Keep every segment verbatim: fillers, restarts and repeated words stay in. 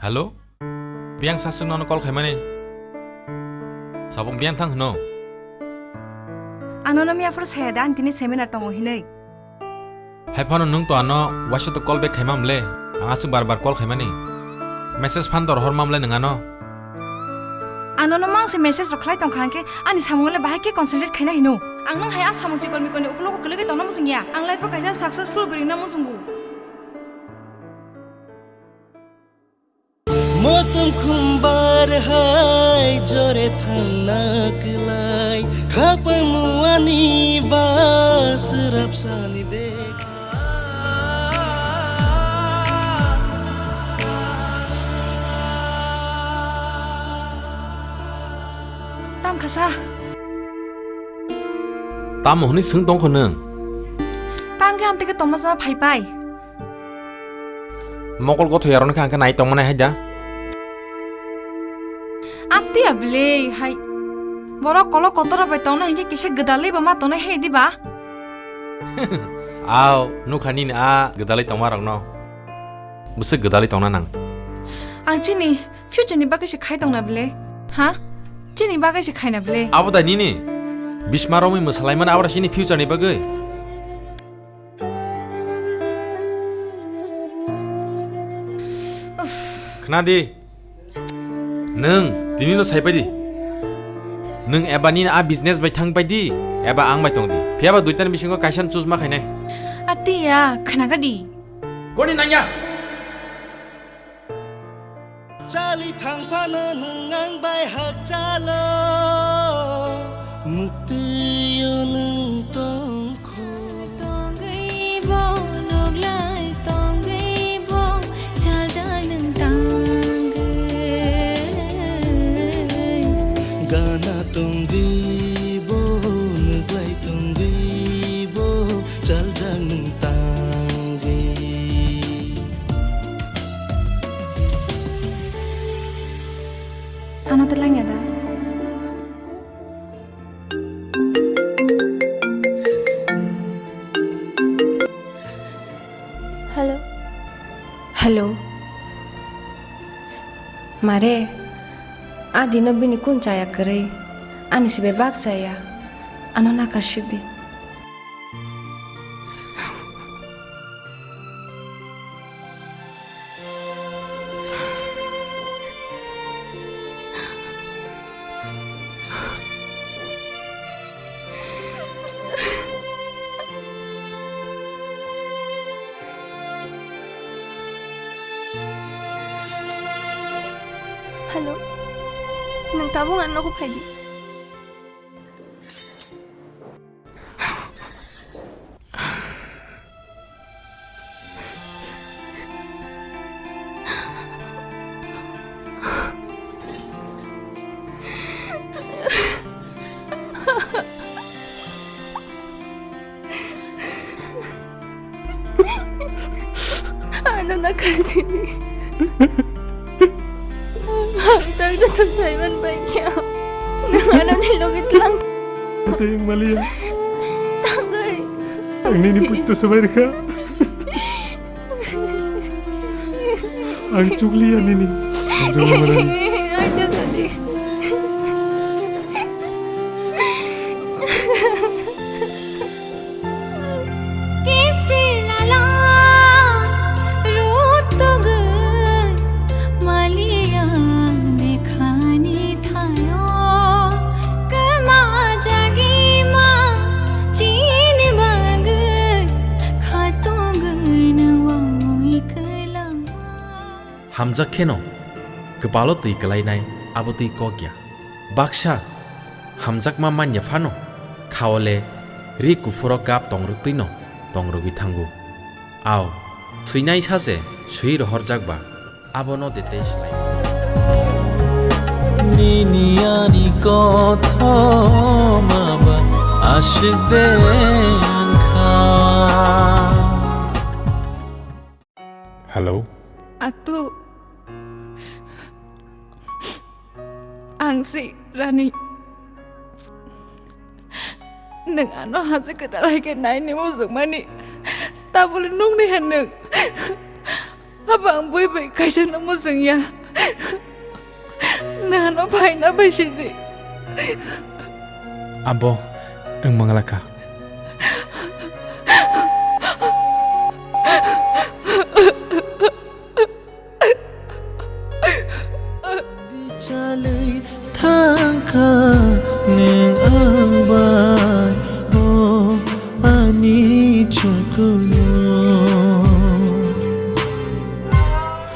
Hello? Biyang saswk nono call khaimani? Sabung biyang thang hwno? Ang nono miyaphuru saya da, ang tini seminar tongo hinwi. Hai phano nwng to ano waisa to call back khaima mle? Ang aswk bar bar call khaimani? Message phan to rohor ma mle nwng ano? Ang nono mangse message rok khlai tongkha hwnkhe ani samung le bahai khe concentrate khaina hino. Ang nwng hai a samung chikon mikon ni uklogo kwlwgwi tongna muchung ya. Ang life o kaisa successful bwrwi wngna muchungo. Motom khumbar hai jore thangna kwlai, khapang muani ba swrapsani dekha. Tam khasa. Tamo hwnwi swng tongkho nwng? Tang khe amtwi khe tongma sama phai pai. Mokol gotho yarwno khe ang khe nai tongmani hai da. Amtwi ya bwlwi hai. Borok kolok kotor bai tongna hinkhe kisa gwdalwi bo ma tongnai hai diba? Aw, nukha nini a gwdalwi tongma rokno. Bwswk gwdalwi tongna nang? Ang chini future ni bagwi se khai tongna bwlwi. Ha? Chini bagwi se khaina bwlwi. Abo da nini? Bisma romwi mwsalaimani abo da chini future ni bagwi? Khna di. Nwng tini no sai pai di. Nwng eba nini a business bai thang pai di, eba ang bai tong di. Phiya ba duitani bisingo kaisa no choose ma khainai. Atiya, khna ga di. Koni nangya? Chali thang phano nwng ang bai hakchalo, muktwio nwng tongkho. Tongwi bo, nuglai tongwi bo, chaljak nwng tangwi. Gana tongwi bo, nuglai tongwi bo, chaljak nwng tangwi. Ano telangya da. Hello. Hello. Mare, a dino bini kun chaya kwrwi, ani se bebak chaya, ano nakar sidi. Hello, nwng tabuk ang nogo phaidi. Ano nakar sidi. Ang tang na tun saiman bai kya. Nang ano ni logi tlang. Tayang maliya. Tangoi. Ang nini putu sabai reka. Ang chukliya nini. Ang chukliya nini. Ang chukliya nini. Kiphilala rutugwi maliya bekhani thayo, kwma jagima chini bagwi khatungwi nungwi kwlama. Hamjak kheno kwpalo twi kwlainai abo twi kok ya. Baksa hamjakma manya phano khao le ri kuphuro gap tongrwktwino tongrwgwi thango. Ao, swinai sa se swi rohorjak ba, abono de tei slai. Nini ani kothoma ba aswk de wngkha. Hello. Atu. Ang si Rani. Nwng ano haje kwtal hai khe naini mujungmani. Tabole nungni ha nwng. Abo ang bui bai kaisa no muchung ya. Nano phaina bai sidi. Abo wng manglaka. Chalwi thangkha nwng ang bai, o ani chukunu.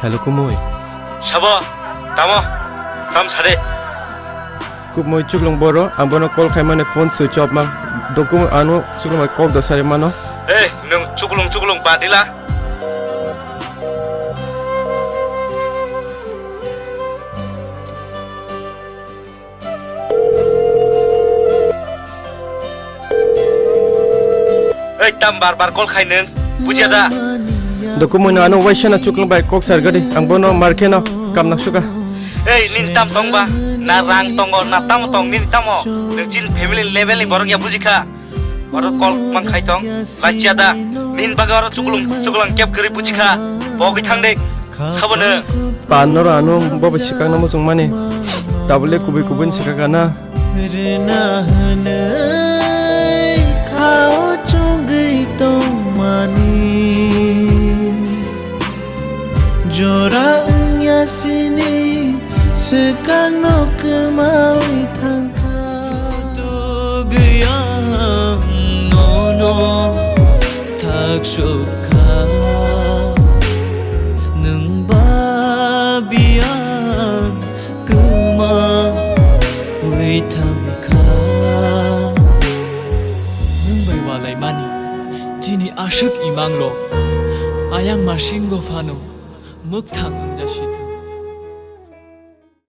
Hello, Kumui. Sabo, tamo, tam sade. Kumui chuklung boro, ang bono call khaimani phone switch off mang. Dokumui ano chuklung bai kok do sari mano. Ei, nwng chuklung chuklung badila. Ei, tam bar bar call khai nwng, bujiya da? Dokumui no ano waisa na chuklung bai kok sar gadi, ang bono mar khe no kam nang suka. Ei, nini tam tong ba? Na rang tongo, na tamo tong nini tamo? Nwng chini family level ni borok ya bujikha. Oro call mang khai tong, lachia da. Nini bagwi oro chuklung, chuklang kep kwrwi bujikha. Bogwi thang de. Sabo no. Pan noro ano bobo sikang no muchung mani. Tabule kubui kubui ni sikang kana. Rina hwnwi khao chongwi tongmani. Jora wngya sini swkang no kwmawi thangkha. Tugwi ang nono thak sukha. Nwng ba biyang kwmawi thangkha. Nwng bai walaimani chini aswk imangrok ayang masingo phano mwkthang wngja sidi.